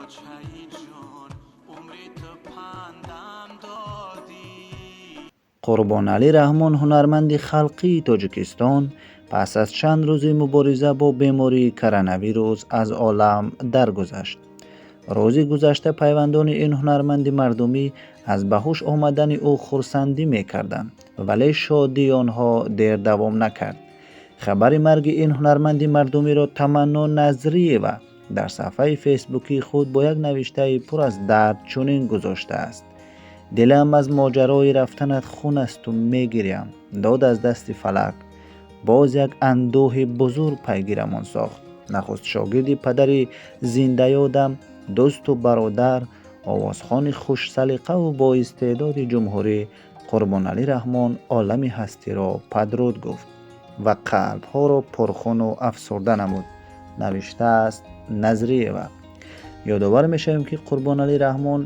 Очаи ҷон, умри ту пандам додӣ. Қурбоналӣ Раҳмон, ҳунарманди халқии Тоҷикистон, пас аз чанд рӯзи мубориза бо бемории коронавирус аз олам даргузашт. Рӯзи гузашта пайвандони ин ҳунарманди мардумӣ аз ба ҳуш омадани ӯ хурсандӣ мекарданд, вале шодии онҳо дер давом накард. Хабари марги ин ҳунарманди мардумиро Таманно Назриева дар саҳфаи фейсбукии худ бо як навиштаи пур аз дард чунин гузоштааст: «Дилам аз моҷарои рафтанат хун асту мегирям. Дод аз дасти фалак боз як андӯҳи бузург пайгирамон сохт. Нахуст шогирди падари зиндаёдам, дӯсту бародар, овозхони хушсалиқаву боистеъдоди ҷумҳурӣ Қурбоналӣ Раҳмон олами ҳастиро падруд гуфт ва қалбҳоро пурхуну афсурда намуд», навиштааст Назриева. Ёдовар мешавем, ки Қурбоналӣ Раҳмон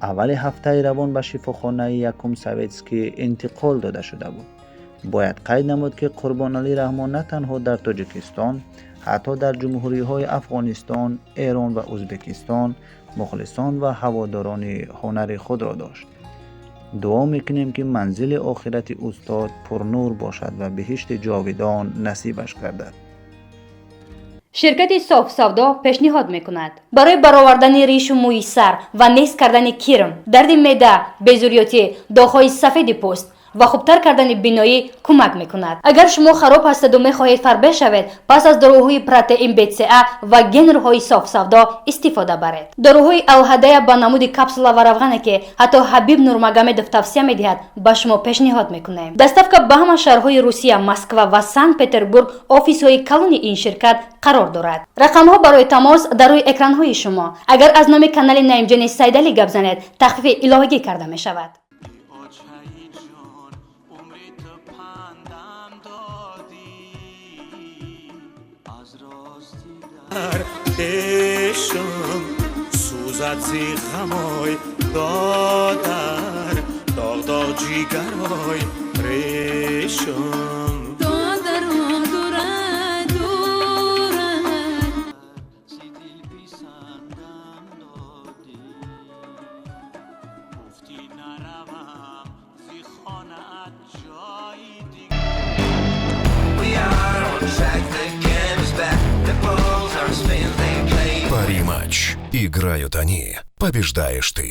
аввали ҳафтаи равон ба шифохонаи якум Советский интиқол дода шуда буд. Бояд қайд намуд, ки Қурбоналӣ Раҳмон на танҳо дар Тоҷикистон, ҳатто дар ҷумҳуриҳои Афғонистон, Эрон ва Ӯзбекистон мухлисон ва ҳаводорони ҳунари худро дошт. Дуо мекунем, ки манзили охирати устод пурнур бошад ва биҳишти ҷовидон насибаш гардад. Ширкати Софсавдо пешниҳод мекунад: барои баровардани ришу мӯи сар ва нест кардани кирм, дарди меъда, безурётӣ, доғҳои сафеди пӯст ва хубтар кардани биноӣ кӯмак мекунад. Агар шумо хароб ҳастеду мехоҳед фарбе шавед, пас аз доруҳои протеин БЦА ва генерҳои Софсавдо истифода баред. Доруҳои алҳадая ба намуди капсула ва равғане, ки ҳатто Ҳабиб Нурмагомедов тавсия медиҳад, ба шумо пешниҳод мекунем. Доставка ба ҳама шаҳрҳои Русия, Москва ва Санкт Петербург офисҳои калони ин ширкат қарор дорад. Рақамҳо барои тамос дар рӯи экранҳои шумо. Агар аз номи канали Наимҷони Сайдалӣ гап занед, тахфифи иловагӣ карда мешавад. Очаи ҷон, умри ту пандам додӣ, аз рости дар пешам сӯзад зи ғамой додар, доғ доғ ҷигарой решам. Додарам дура дура. Зи дил писандам додӣ. Гуфтӣ наравам зи хонаат ҷои дигар. We are on track, the game is back. The balls are spin, they play. Пари матч. Играют они. Побеждаешь ты.